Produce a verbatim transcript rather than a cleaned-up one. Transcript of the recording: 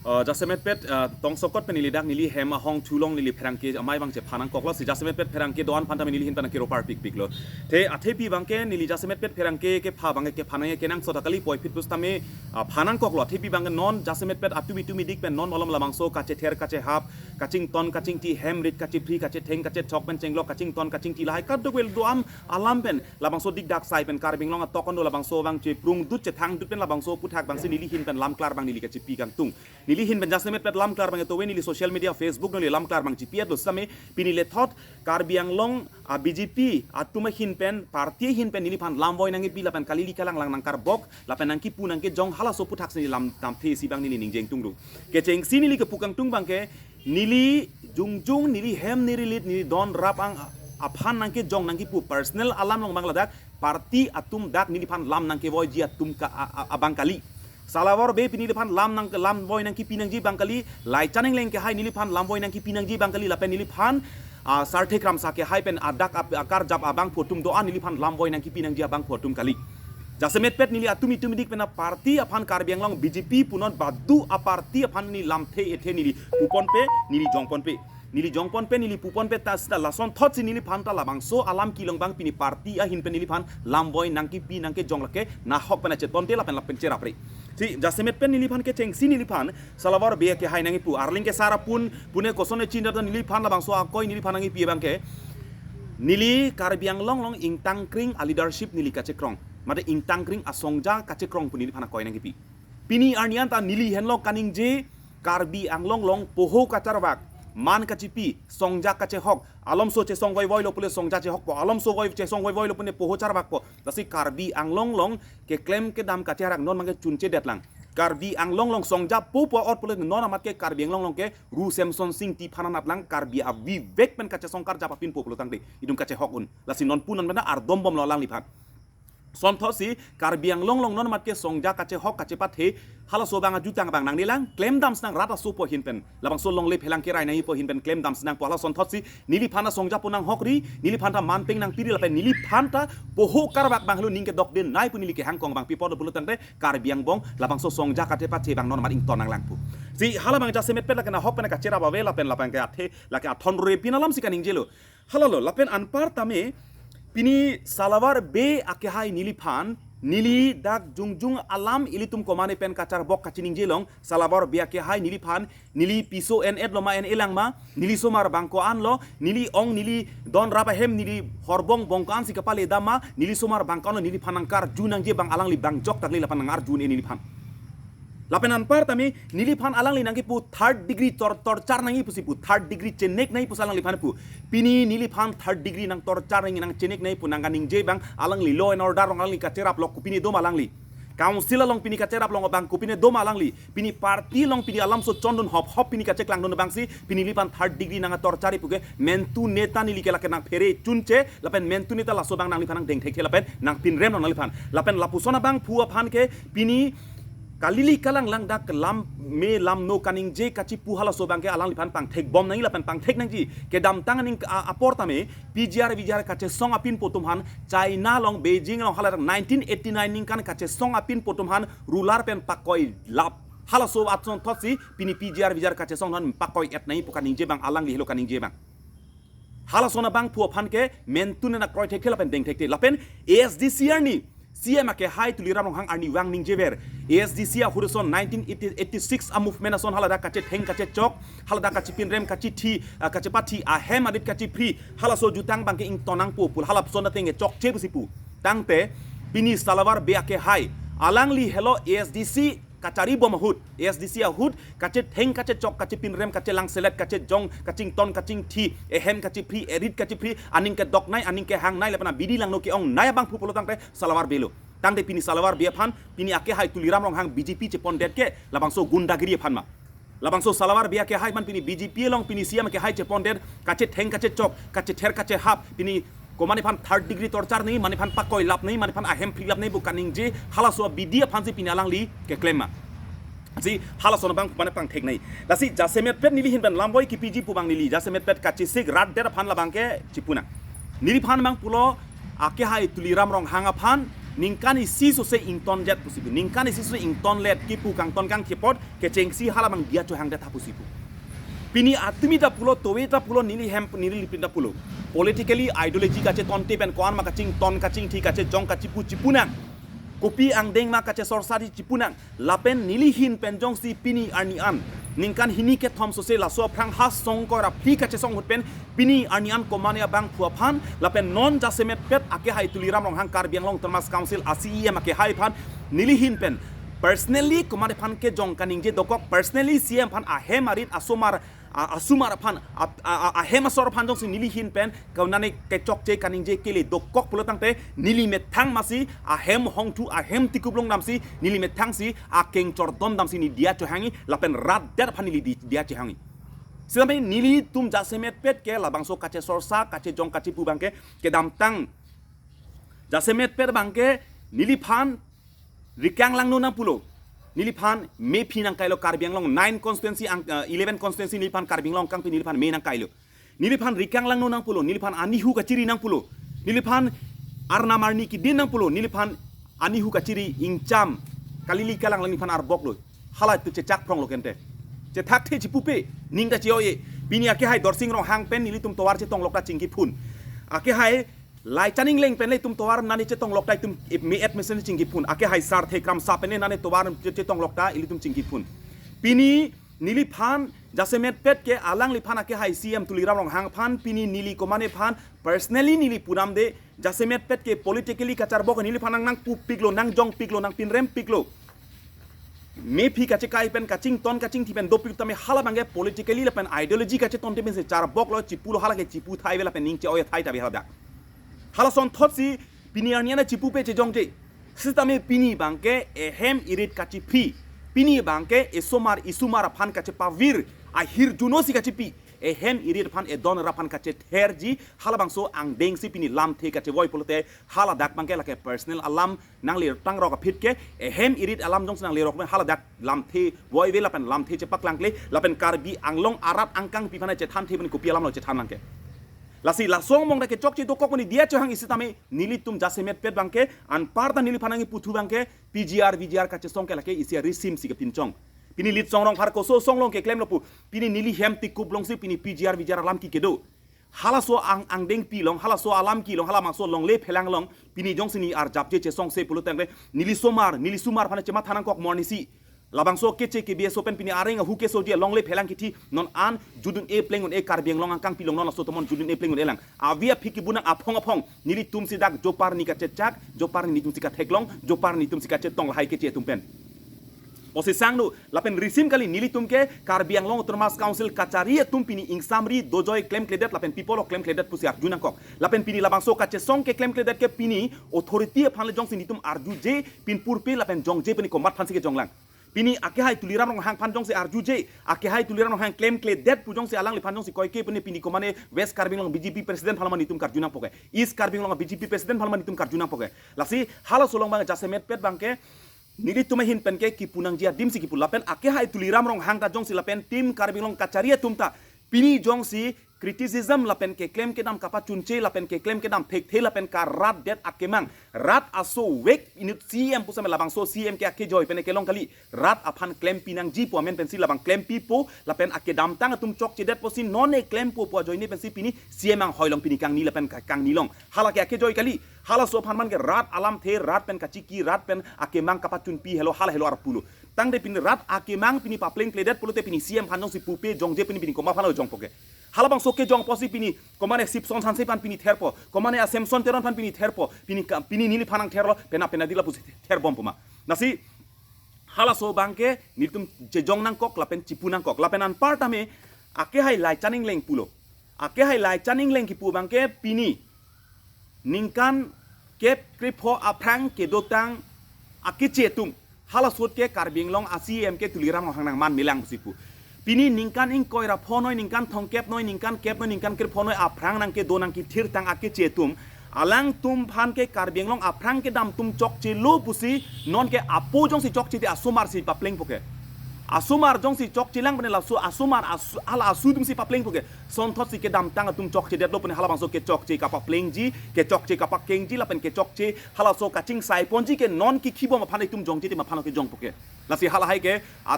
Uh, jasemetpet uh, tongsokot pen neli dak neli hem ahong thulong neli pherangke amei abang chephan nangkoklo si jasemetpet pherangke do-an aphan tame neli ahin pen kero parpikpiklo. Te athepi abangke neli jasemetpet pherangke kepha abangke kephan nangji kenangsot akali puvoiphit pusitame uh, phan nangkoklo. Athepi abangke non jasemetpet atum itum idik pen non malom labangso kachether kachehap, kachington kachingthi, hem rit kachephri, kachetheng kachechok pen chenglok kachington kachingthi lahai kadokave do-an alam pen labangso dikdak sai pen Karbi Anglong atok an do labangso abang cheprungdut chethangdut pen labangso aphuthak abangsi neli ahin pen lamklar abang neli kachepi kangtung. Neli ahin pen jasemetpet lamklar abang etowe neli social media Facebook neli lamklar abang chepi-etlo sitame pini lethot Karbi Anglong a B J P atum ahin pen party ahin pen neliphan lamvoi nangkepi lapen kalili kalanglang nangkarbok lapen nangkepu nangkejong halaso aphuthak si neli lam damthe isi abang neli ningjeng tungdung. Kechengsi neli kepu kangtung abangke neli jongjong neli hem neli rit neli don rap ang aphan nangkejong nangkepu personal alam along abang ladak party atum dak neliphan lam nangkevoiji atum ka a- a- abang kali. Salawar Bey pini neliphan lam nang lamvoi nangkepi nangji abang kali, Laichan Engleng akehai neliphan lamvoi nangkepi nangji abang kali lapen neliphan ah, Sarthe Kramsa akehai pen adak ap- akarjap abangphu atum do-an neliphan lamvoi nangkepi nangji abangphu atum kali. Jasemetpet neli atum itum idik pen aparty aphan Karbi Anglong B J P punon badu aparty aphan neli lamthe ethe neli puponpe neli jongponpe. Neli jongponpe neli puponpe ta sita lasonthotsi neliphan ta labangso alam kelong abang pini party ahin pen neliphan lamvoi nangkepi nangkejong lake nahok pen achetponte lapen lapen cherapre. Si jasemetpet neliphan kechengsi neliphan Salawar Bey akehai nangkepu arleng ke sara pun pune koson e chinda neliphan labangso akoi neliphan nangkepi abangke neli Karbi Anglong along ingtangkring a leadership neli kachekrong. Mate ingtangkring asongja kachekrong pu neliphan akoi nangkepi. Pini arni anta neli henlo kaningje Karbi Anglong along poho kacharvak, man kachepi, songja kachehok, alomso chesong voivoilo pule songja chehokpo, alomso voi chesong voivoilo pune poho charvakpo. Lasi Karbi Anglong along keklem kedam kacherak non abangke chunchedetlang. Karbi Anglong along songja popo ot pule non amat ke Karbi Anglong along ke Ru Semson Sing Ingti aphan anatlang Karbi avivek pen kachesong karjap apinpo pulotangte itum kachehok un. Lasi non punon benda ardombomlo alangliphan. Sonthotsi Karbi Anglong along non amat ke songja kachehok kachepathe halaso abang ajutang abang nangnelang klemdam sinang rat asopo ahin pen. Labangso longle phelang kerai nangjipo ahin pen klemdam sinangpo hala sonthotsi neliphan asongja pu nanghokri, neliphan ta manpeng nangpiri lapen neliphan ta poho karvak abang helo ning kedokdenei pu neli kehangkong abang pi apotlo pulotangte Karbi angbong labangso songja kachepathe abang non amat ington nanglangpo. Si hala abang jasemetpet lake nahok pen kacherap ave lapen lapen ke athe lake athon rore pin alamsi kaningjelo. Halalo lapen anpar tame pini Salawar Bey akehai neliphan neli dak jongjong alam ilitum komane pen kacharbok kachiningjelong Salawar Bey akehai neliphan neli piso en-etlo ma en-elang ma neli somar abang ko-anlo neli ong neli don rap ahem neli horbong bong ko-ansi kapaledam ma neli somar abang ko-anlo neliphan nangkarju nangji abang alangli abang joktakle lapen nangarju un-e neliphan. Lapen anpar tame neliphan alangli nangkepu third degree tor torture nangji pusi pu third degree chenek nangji pusi alangliphan pu. Pini neliphan third degree nang torture nangji nang chenek nangji pu nangkaningje abang alangli law and order along alangli kacherap lok kopine doma alangli. Council along pini kacherap long abang kopine doma alangli. Pini party along pini alamso chondun hop hop pini kacheklangdun abangsi pini neliphan third degree nang torture puke mentu neta neli ke lake nangphere chunche lapen mentu neta laso abang nangliphan nangdeng thekthe lapen nangpinrem long nangliphan. Lapen lapuson abangphu aphan ke pini kalili kalanglang dak lam me lam no kaningje kachipu halaso abangke alangliphan pangthekbom nangji lapen pangthek nangji kedamtang aning a- apor tame P G R V G R kachesong apinpo atum aphan China along Beijing along hala dak nineteen eighty-nine ningkan kachesong apinpo atum aphan ruler pen pakoilap halaso asonthotsi pini P G R V G R kachesong aphan pakoiet nangji pu kaningje abang alangli helo kaningje abang. Halason abangphu aphan ke mentu nena kroithekthe lapen dengthekthe lapen A S D C arni C M akehai Tuliram Ronghang arnivang ningjever A S D C ahut ason nineteen eighty-six a movement ason haladak kachetheng kachechok haladak kachepinrem kachethi ah, kachepathi ahem arit kachephri halaso jutang abangke ington nangpo pu halason ateng chokche pusi pu. Tangte pini Salawar Bey akehai alangli helo A S D C kacharibom ahut A S D C ahut kachetheng kachechok kachepinrem kachelang selet kachejong kachington kachingthi ehem kachephri erit kachephri aning kedoknei aning kehangnei lapen abidi langno ke-ongnei abangphu pulotangte Salawar Bey lo. Tangte pini Salawar Bey aphan pini akehai Tuliram Ronghang B J P chepondet ke labangso gundagiri aphan ma. Labangso Salawar Bey akehai aphan pini B J P along pini C M akehai chepondet kachetheng kachechok kachether kachehap pini komane aphan third degree torture nangji mane aphan pakoilap nangji mane aphan ahem phrilap nangji pu kaningje halaso abidi aphansi pini alangli keklem ma. Si halason abang mane pangthek nangji. Lasi jasemetpet neli ahin pen lamvoi kipiji pu abang neli jasemetpet kachesik rat det aphan labangke chipu nang. Neliphan abang pulo akehai Tuliram Ronghang aphan Ningkan isi sose ingtonjet pusi pu. Ningkan isi sose ingtonlet kipu kangton kangthepot kechengsi halabang diya chohangdet ha pusi pu. Pini atumi ta pulo, towe ta pulo, neli hem, neli lipin ta pulo. Politically ideology kachetonte pen ko-an ma kachington kachingthi kachejong kachipu chipunang. Kopi angdeng ma kachesorsa di chipunang. Lapen neli ahin pen jongsi pini arni an ningkan hini kethom sose laso aphrang ha song koi ra phli kachesong ahut pen pini arni an komane abangphu aphan lapen non jasemetpet akehai Tuliram Ronghang, Karbi Anglong Autonomous Council a C E M akehai aphan neli ahin pen personally komane aphan kejong kaningje dokok, personally C E M aphan ahem arit asomar, a- asomar aphan, a- a- a- ahem asor aphan jongsi neli ahin pen konane kechokche kaningje kele dokok pulo tangte neli methang masi ahem hongthu ahem tikup longdamsi neli methangsi akeng chordom damsi neli diya chohangji lapen rat det aphan neli di- diya chohangji. Sitame nelitum jasemetpet ke labangso kachesorsa kachejong kachipu abangke kedamtang jasemetpet abangke neliphan rikang langno nangpulo. Neliphan mephi nangkailo, Karbi Anglong nine constituency ang, eh, eleven constituency neliphan Karbi Anglong kangpi neliphan me nangkailo. Neliphan rikang langno nangpulo, neliphan anihu kachiri nangpulo. Neliphan arnam arni kidin nangpulo, neliphan anihu kachiri ingcham kalili kalang neliphan arboklo. Hala tu chechak phronglo kente. Chethakthe chipupe, ning ta che-o-e. Pini akehai Dorsing Ronghang pen nelitum tovar chetonglok ta chingkiphun. Akehai Laichan Engleng pen le itum tovar nani chetonglok ta itum me-et mesen chingkiphun. Akehai Sarthe Kramsa pen le nani tovar che- chetonglok ta ilitum chingkiphun. Pini neliphan jasemetpet ke alangliphan akehai C E M Tuliram Ronghang aphan pini neli komane aphan personally neli punamde jasemetpet ke politically kacharbok neliphan nang nangpupiklo, nangjongpiklo, nangpinrempiklo. Mephi kachekai pen kachington kachingthi pen dopik tame hala abangke politically lapen ideology kachetonte pensi charboklo, chipulo, hala ke chipu thai ave lapen ning che-o-e thai ta ave hala dak. Hala asonthotsi pini arni an chipupe chejongje. Sitame pini abangke ehem irit kachiphi. Pini abangke esomar esomar aphan kachepavir, ahirjuno si kachipi. Ehem irit aphan, edon ra aphan kachetherji, halabangso angdengsi pini lamthe kachevoi pulote, hala dak abangke lake personal alam nanglerok tangrok aphi ke, ehem irit alam jongsi nanglerok pen hala dak lamthe voi ave lapen lamthe chepaklangkle, lapen Karbi Anglong arat angkangpi aphan chethanthe pen kopi alamlo chethan nangke. Lasi laso among dak kechokche dokok pen diya chohangji sitame nelitum jasemetpet abangke anparta neliphan nangkiputhu abangke P G R, V G R kachesong ke lake isi arisim si kepinchong. Pini Litsong Rongphar koso songlong keklemlo pu. Pini neli hem tikup longsi pini P G R, V G R alam ke kedo. Halaso ang angdengpi along, halaso alam kelong, halabangso longle phelang along, pini jongsi neli arjapje chesongse pulo tangte, neli somar, neli somar aphan chematha nangkok morning si. Labangso keche ke B S O pen pini areng ahu keso dia longle phelang kithi non an judun-e pleng un-e Karbi Anglong angkangpi along non laso tomon judun-e pleng un-e lang. Avi aphi kibunang aphong aphong nelitum si dak jopar ni kachechak, jopar ni netum si katheklong, jopar ni netum si kachetong lahai keche atum pen. Posisang nu, lapen risim kali nelitum ke Karbi Anglong Autonomous Council kachari atum pini ingsamri dojoi klemkledet lapen pipolo klemkledet pusi arju nangkok. Lapen pini labangso kachesong keklemkledet ke pini authority aphan le jongsi netum arjuje pinpurpe lapen jongje pini komat aphansi kejonglang. Pini akehai Tuliram Ronghang aphan jongsi arjuje, akehai Tuliram Ronghang klemkledet pu jongsi alangliphan jongsi koike pini pini komane West Karbi Anglong B J P president aphan ma netum karju nangpoke. East Karbi Anglong B J P president aphan ma netum karju nangpoke. Lasi halaso along abang jasemetpet abangke nelitum ahin pen ke kipu nangji adim si kipu lapen akehai Tuliram Ronghang ta jongsi lapen team Karbi Anglong kachari atum ta pini jongsi criticism lapen keklem kedam kapachunche lapen keklem kedam thekthe lapen karat det akemang rat aso vek inut C M pusitame labangso C M ke akejoi pen kelong kali rat aphan klempi nangji pu amen pensi labang klempipo lapen akedamtang atum chokchedet pusi non e klempo pu ajoine pensi pini C M anghoi along pini kangni lapen ka- kangni along hala ke akejoi kali. Halaso aphan man ke rat alamthe, rat pen kachiki, rat pen akemang kapachunpi helo hala helo arpulo. Tangte pini rat akemang pini paplengkledet pulote pini C M aphan jongsi pupe jongje pini pini komat aphan lo jongpoke. Halabangso kejong pusi pini komane Sipson Sanse aphan pini therpo, komane a Samson Teron aphan pini therpo, pini ka- pini neliphan nangtherlo, pena pena dila pusi therbompo ma. Lasi halaso abangke netum chejong nangkok lapen chipu nangkok lapen anparta me akehai Laichan Engleng pulo. Akehai Laichan Engleng kipu abangke pini ningkan kep krepho aphrang kedotang akeche atum. Hala ahut ke Karbi Anglong a C M ke Tuliram Ronghang nangman melang pusi pu. Pini ningkan ingkoi ra phonoi, ningkan thomkep noi, ningkan kep noi, ningkan krepho noi aphrang nangkedo nangkethirtang akeche atum. Alangtum aphan ke Karbi Anglong aphrang kedam atum chokchelo pusi non ke apo jongsi chokchede asomar si paplengpoke. Asomar jongsi chokche lang pene laso asomar asu, hala asu atumsi paplengpo ke. Sonthotsi kedamtang atum chokchedetlo pene halabangso kechokche kapaplengji, kechokche kapakengji lapen kechokche halaso kachingsai ponji ke non kikhibom aphan itum jongje tim aphan ke jongpo ke. Lasi halahai ke